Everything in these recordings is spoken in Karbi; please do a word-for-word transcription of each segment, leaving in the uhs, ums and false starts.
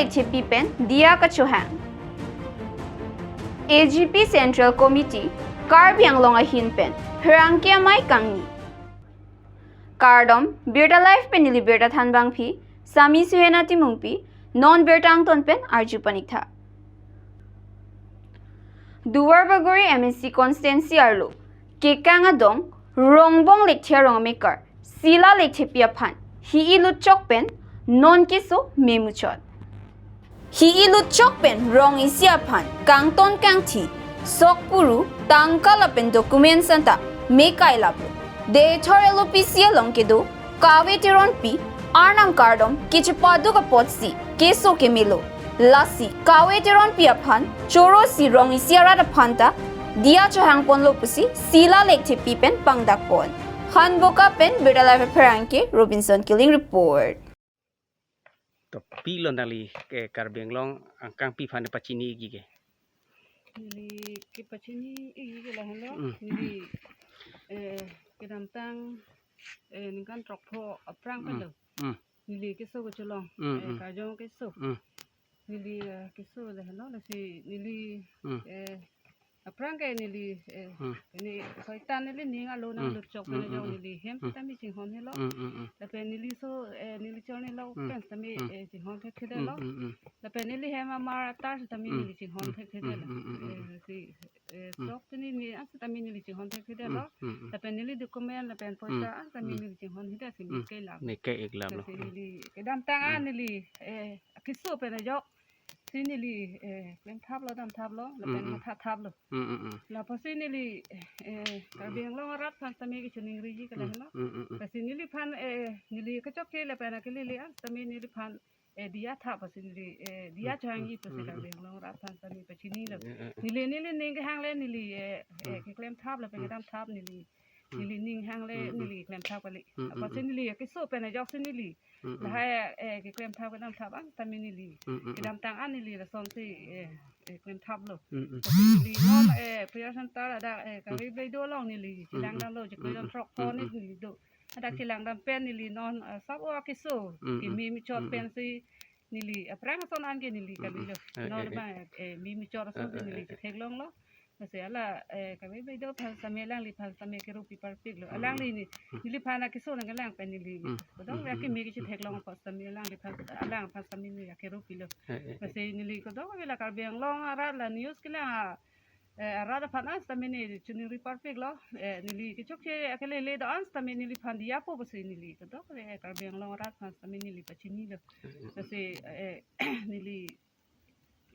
Thepi pen diya kachohang. A G P Central Committee Karbi Anglong ahin pen pherangke amei kangni. Kardom, Birta Live pen neli Birta Thanbangpi, Sami Suhena Timungpi, non birta angton pen arju paniktha. Duar Bagori M A C constituency arlo kekang adong Rongbong Lekthe arong amekar Sila Lekthepi aphan hi-i lutchok pen non keso memuchot. Hi-i lutchok pen rong isi aphan kangton kangthi, sok puru, tangka lapen documents anta me kailaplo. Deithor L O P C along kedo Kave Teronpi arnam kardom kechepaduk apotsi keso kemelo. Lasi Kave Teronpi aphan choro si rong isi arat aphan ta diya chohang ponlo pusi Sila Lekthepi pen pangdak pon. Hanboka pen Birta Live pherangke Robinson Killing report. To pilo nangli ke Karbi Anglong angkang pi aphan pachini-ikji ke? Neli kepachini-ikji ke lahenlo. Mm. Neli, eh, kedamtang, eh, ningkan throkpho aphrang Mm. pen lo. Mm. Neli keso kechelong, Mm, eh, mm. Karjong keso. Mm. Neli, eh, keso lahenlo, lasi neli, Mm. eh, aphrang ke neli, eh, Hmm. ini soitan neli ning arlo nang Hmm. lutchok Hmm, pen hmm, jong hmm. Neli hem Hmm. sitame chinghon helo. Hmm, hmm, hmm. Lapen neli so, eh, neli chor nelo Hmm. pen sitame, Hmm. eh, chinghon thekthedetlo. Hmm, hmm, hmm. Lapen neli hem amar atar sitame Hmm. neli chinghon Hmm. thekthedetlo. Hmm, hmm, hmm, hmm. Eh, si, eh, Hmm. sok tini ni an sitame neli chinghon thekthedetlo. Hmm, hmm, hmm. Lapen neli document lapen poisa Hmm. an sitame Hmm. Neli chinghon hida si Hmm. me kailaplo. Me kai-iklamlo. Lasi Hmm. neli kedamtang an Hmm. neli, eh, keso pen ajok si neli, eh, klemthaplo, damthaplo, lapen Mm, mm. mathathaplo. Mm, mm, mm. Lapusi neli, eh, Karbi Anglong arat aphan sitame kechiningriji ke Mm, lahenlo. Mm, mm, mm. Lasi neliphan, eh, neli kechokche lapen akelele an sitame neliphan, eh, diya thap pusi neli, eh, diya Mm, chohangji mm, pusi mm, Karbi mm. Anglong arat aphan sitame pachinilo. Mm, mm, mm. Neli, neli ning kehang le neli, eh, eh, Mm. keklemthap lapen Mm. kedamthap neli. Mm. Neli ning hang le Mm, mm. neli klemthap kali. Mm, mm, Apotsi mm. neli keso pen ajoksi neli. Mm, mm. Lahai, eh, keklemthap kedamthap an sitame neli. Mm, mm, mm. Kedamtang an neli lasonsi, eh, eh, klemthaplo. Mm, mm. Lasi neli non, eh, prayer center ada, eh, Mm. Kave Bleido along neli Mm, mm. chelangdamlo, Mm, chiklo mm. Throkpho Mm, mm. neli do. Ada Mm. chelangdam pen neli non, eh, sok o keso. Mm, mm. Keme muchot Mm, mm. pensi neli aphrang ason an ke neli Mm, mm. Kalilo. Eh, Non eh, eh. ba, eh, me muchot ason Eh, si eh, neli eh, eh. chetheklonglo. Lasi hala, eh, Kave Bleido aphan sitame alangliphan sitame keropi parpiklo. Mm, Alangli mm. ni, Mm. neliphan akeso nangkelang pen neli. Mm, Kodong mm, ya mm, keme mm. Kechetheklong apot sitame alangliphan, alangphan sitame neli akeropilo. Eh, eh, eh. Lasi neli kodong ave la Karbi Anglong arat la news kelang a, eh, arat aphan an sitame neli chiningri parpiklo. Eh, neli kechokche akelele do an sitame neliphan diyapo pusi neli kodong ave Karbi Anglong arat aphan sitame neli pachinilo. Eh, eh, eh. Lasi, eh, neli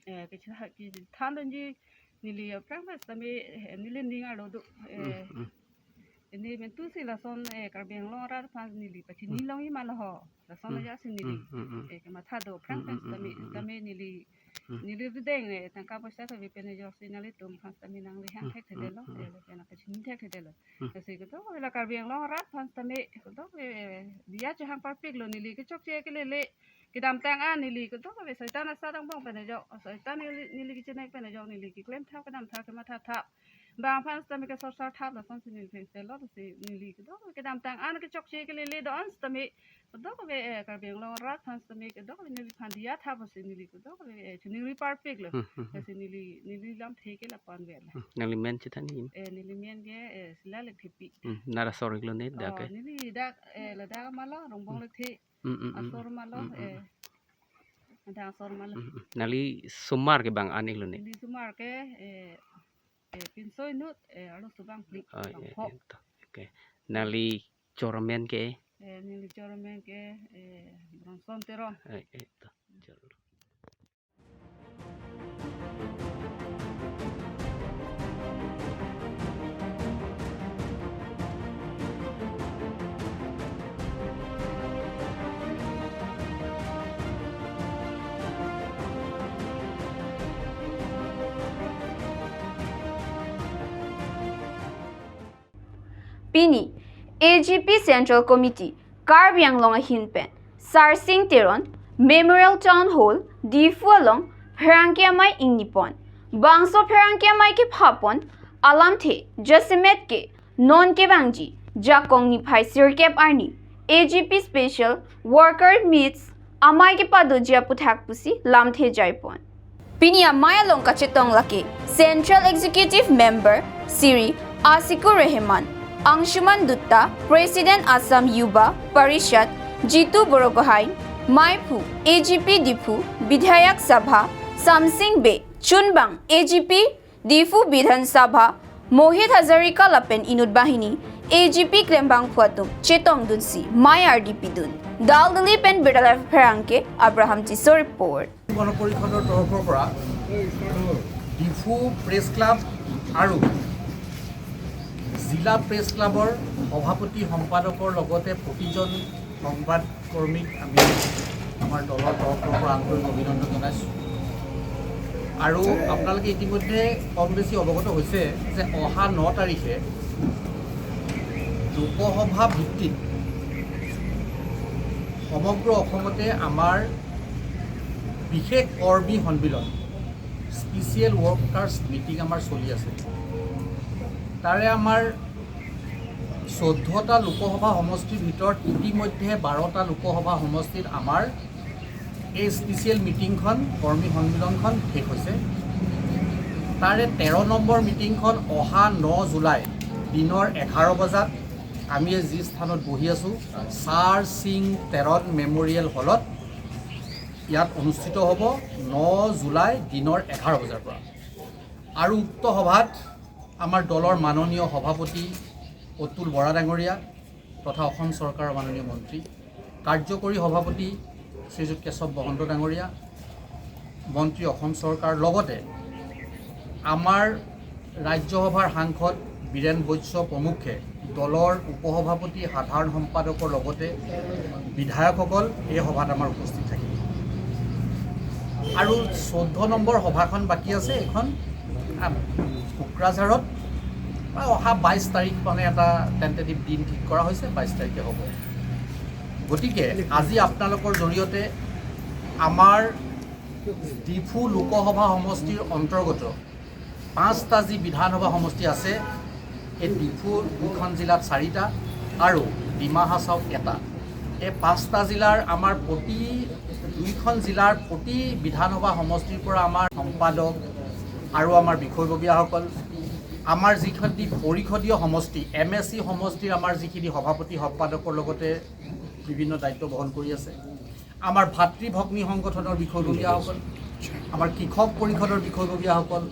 eh, kecha-, kethandunji neli aphrang pen sitame, eh, neli ning arlo do, eh, Mm, mm. Neli mentu si lason, eh, Karbi Anglong arat aphan neli pachini Mm. longji ma laho. Lason Mm, ajoksi neli, mm, mm, mm. eh, kematha do aphrang Mm, pen mm, mm, sitame, mm, mm, mm. sitame neli, Mm. neli rideng, eh, tangka poisa kave pen ajoksi nanglitum aphan sitame nangli hang Mm, thekthedetlo, mm, mm. eh, lapen pachini thekthedetlo. Mm. Lasi kodong ave la Karbi Anglong arat aphan sitame, kodong ave, eh, diya chohang parpiklo neli kechokche akelele, kedamtang an neli kodong ave soitan asat angbong pen ajok, soitan neli, neli kechinek pen ajok neli keklemthap kedamthap kemathathap. Bang aphan sitame kesorsar thap lasonsi neli thengselo, lasi neli kodong ave kedamtang an kechokche akelele do an sitame, kodong ave, eh, Karbi Anglong arat aphan sitame, kodong ave neliphan diya thap pusi neli kodong ave, eh, chiningri parpiklo. Hmm, hmm, hmm. Lasi neli, neli lamthe ke lapu-an ave la. Hmm, nangli men chethan ni? Eh, neli men ke, eh, Sila Lekthepi. Hmm, nang asor iklo ne, dak Oh, ke? neli dak, eh, ladak ma lo, Rongbong Hmm. Lekthe. Mm, mm, mm, Asor mm. ma lo, Mm, mm, eh, mm. Ada asor ma lo. Mm, mm. Nangli osomar ke bang an iklo ne? Neli osomar ke, eh, eh, pinso inut, eh, arloso bang phli, Oh, bang eh, pho. eh, to. Okay. Nangli chor amen ke? Eh, neli chor amen ke, eh, Bronson Teron. Eh, eh, to. Chor. Pini, A G P Central Committee, Karbi Anglong ahin pen, Sarsing Teron, Memorial Town Hall, Diphu along, pherangke amei ingni pon. Bangso pherangke amei kephapon, alamthe, jasemet ke, non kevangji, Jakong niphai sirkep arni, A G P Special Worker Meets amei kepadoji aputhak pusi lamthe jaipon. Pini amei along kachetong lake Central Executive Member Shri Asikur Rahman, Anshuman Dutta, President Assam Yuva Parishad, Jitu Borgohain, Meiphu, A G P Diphu, Bidhayak Sabha, Samsing Bey, chunbang A G P Diphu Bidhan Sabha, Mohit Hazarika lapen inut banghini A G P klembangphu atum chetongdunsi mei ardi pidun. Dal Delhi pen Birta Live pherangke Abraham Tisso report. গণ পৰিষদৰ তৰফৰ পৰা Diphu press club আৰু জিলা প্ৰেছ ক্লাবৰ সভাপতি সম্পাদকৰ লগতে প্ৰতিজন সংবাদকৰ্মীক আমি আমাৰ দলৰ তৰফৰ পৰা আন্তৰিক অভিনন্দন জনাইছোঁ। আৰু আপোনালোকে ইতিমধ্যে কম বেছি অৱগত হৈছে যে অহা ন তাৰিখে লোকসভা ভিত্তিত সমগ্ৰ অসমতে আমাৰ বিশেষ কৰ্মী সন্মিলন, স্পেচিয়েল ৱৰ্কাৰ্ছ মিটিং আমাৰ চলি আছে। তাৰে আমাৰ চৈধ্যটা লোকসভা সমষ্টিৰ ভিতৰত ইতিমধ্যে বাৰটা লোকসভা সমষ্টিত আমাৰ এই স্পেচিয়েল মিটিংখন, কৰ্মী সন্মিলনখন শেষ হৈছে। তাৰে তেৰ নম্বৰ মিটিংখন অহা ন জুলাই দিনৰ এঘাৰ বজাত আমি যি স্থানত বহি আছোঁ, চাৰ সিং তেৰণ মেমৰিয়েল হলত ইয়াত অনুষ্ঠিত হ'ব ন জুলাই দিনৰ এঘাৰ বজাৰ পৰা। আৰু উক্ত সভাত আমাৰ দলৰ মাননীয় সভাপতি অতুল বৰা ডাঙৰীয়া তথা অসম চৰকাৰৰ মাননীয় মন্ত্ৰী, কাৰ্যকৰী সভাপতি শ্ৰীযুত কেশৱ মহন্ত ডাঙৰীয়া, মন্ত্ৰী অসম চৰকাৰ, লগতে আমাৰ ৰাজ্যসভাৰ সাংসদ বীৰেণ বৈশ্য প্ৰমুখ্যে দলৰ উপসভাপতি, সাধাৰণ সম্পাদকৰ লগতে বিধায়কসকল এই সভাত আমাৰ উপস্থিত থাকিব। আৰু চৈধ্য নম্বৰ সভাখন বাকী আছে, এইখন, আ, কোকৰাঝাৰত বা অহা বাইছ তাৰিখ মানে এটা টেণ্টেটিভ দিন ঠিক কৰা হৈছে, বাইছ তাৰিখে হ'ব। গতিকে আজি আপোনালোকৰ জৰিয়তে আমাৰ ডিফু লোকসভা সমষ্টিৰ অন্তৰ্গত পাঁচটা যি বিধানসভা সমষ্টি আছে, এই ডিফু দুখন জিলাত চাৰিটা আৰু ডিমা হাছাওত এটা, এই পাঁচটা জিলাৰ আমাৰ প্ৰতি দুইখন জিলাৰ প্ৰতি বিধানসভা সমষ্টিৰ পৰা আমাৰ সম্পাদক আৰু আমাৰ বিষয়ববীয়াসকল, আমাৰ যিখিনি পৰিষদীয় সমষ্টি, এম এ চি সমষ্টিৰ আমাৰ যিখিনি সভাপতি সম্পাদকৰ লগতে বিভিন্ন দায়িত্ব বহন কৰি আছে, আমাৰ ভাতৃ ভগ্নী সংগঠনৰ বিষয়ববীয়াসকল, আমাৰ কৃষক পৰিষদৰ বিষয়ববীয়াসকল,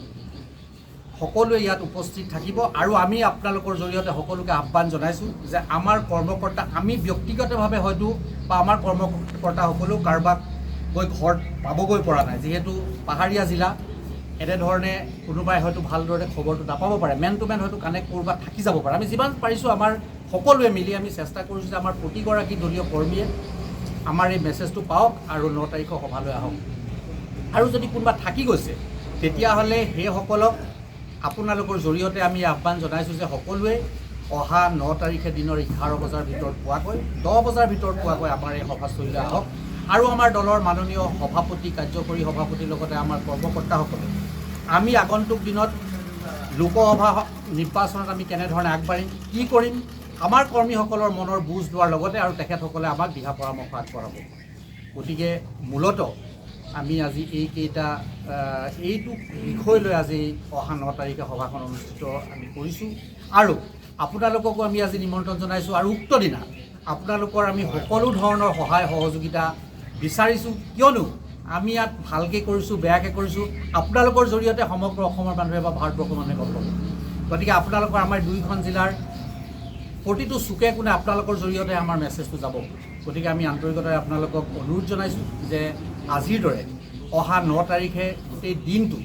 সকলোৱে ইয়াত উপস্থিত থাকিব। আৰু আমি আপোনালোকৰ জৰিয়তে সকলোকে আহ্বান জনাইছোঁ যে আমাৰ কৰ্মকৰ্তা, আমি ব্যক্তিগতভাৱে হয়তো বা আমাৰ কৰ্মকৰ্তাসকলেও কাৰোবাক গৈ ঘৰত পাবগৈ পৰা নাই, যিহেতু পাহাৰীয়া জিলা, এনেধৰণে কোনোবাই হয়তো ভালদৰে খবৰটো নাপাব পাৰে, মেন টু মেন হয়তো কানেক্ট ক'ৰবাত থাকি যাব পাৰে। আমি যিমান পাৰিছোঁ আমাৰ সকলোৱে মিলি আমি চেষ্টা কৰিছোঁ যে আমাৰ প্ৰতিগৰাকী দলীয় কৰ্মীয়ে আমাৰ এই মেছেজটো পাওক আৰু ন তাৰিখৰ সভালৈ আহক। আৰু যদি কোনোবা থাকি গৈছে, তেতিয়াহ'লে সেইসকলক আপোনালোকৰ জৰিয়তে আমি আহ্বান জনাইছোঁ যে সকলোৱে অহা ন তাৰিখে দিনৰ এঘাৰ বজাৰ ভিতৰত পোৱাকৈ, দহ বজাৰ ভিতৰত পোৱাকৈ আমাৰ এই সভাস্থলীলৈ আহক। আৰু আমাৰ দলৰ মাননীয় সভাপতি, কাৰ্যকৰী সভাপতিৰ লগতে আমাৰ কৰ্মকৰ্তাসকলে আমি আগন্তুক দিনত লোকসভা নিৰ্বাচনত আমি কেনেধৰণে আগবাঢ়িম, কি কৰিম, আমাৰ কৰ্মীসকলৰ মনৰ বুজ লোৱাৰ লগতে আৰু তেখেতসকলে আমাক দিহা পৰামৰ্শ আগবঢ়াব। গতিকে মূলতঃ আমি আজি এইকেইটা, আহ, এইটো বিষয় লৈ আজি অহা ন তাৰিখে সভাখন অনুষ্ঠিত আমি কৰিছোঁ। আৰু আপোনালোককো আমি আজি নিমন্ত্ৰণ জনাইছোঁ। আৰু উক্ত দিনা আপোনালোকৰ আমি সকলো ধৰণৰ সহায় সহযোগিতা বিচাৰিছোঁ, কিয়নো আমি ইয়াত ভালকৈ কৰিছোঁ, বেয়াকৈ কৰিছোঁ, আপোনালোকৰ জৰিয়তে সমগ্ৰ অসমৰ মানুহে বা ভাৰতবৰ্ষৰ মানুহে গম পাব। গতিকে আপোনালোকৰ আমাৰ দুইখন জিলাৰ প্ৰতিটো চুকে কোণে আপোনালোকৰ জৰিয়তে আমাৰ মেছেজটো যাব। গতিকে আমি আন্তৰিকতাৰে আপোনালোকক অনুৰোধ জনাইছোঁ যে আজিৰ দৰে অহা ন তাৰিখে গোটেই দিনটো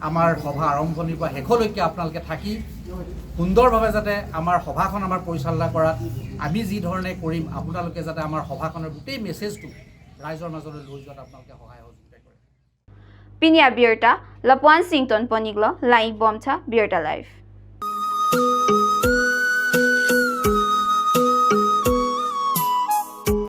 আমাৰ সভা আৰম্ভণিৰ পৰা শেষলৈকে আপোনালোকে থাকি সুন্দৰভাৱে যাতে আমাৰ সভাখন আমাৰ পৰিচালনা কৰাত আমি যি ধৰণে কৰিম, আপোনালোকে যাতে আমাৰ সভাখনৰ গোটেই মেছেজটো ৰাইজৰ মাজলৈ লৈ যোৱাত আপোনালোকে সহায় সহযোগিতা কৰে। Pini abirta lapu-an si ingtonpon-iklo, lang-ik bomtha Birta Live.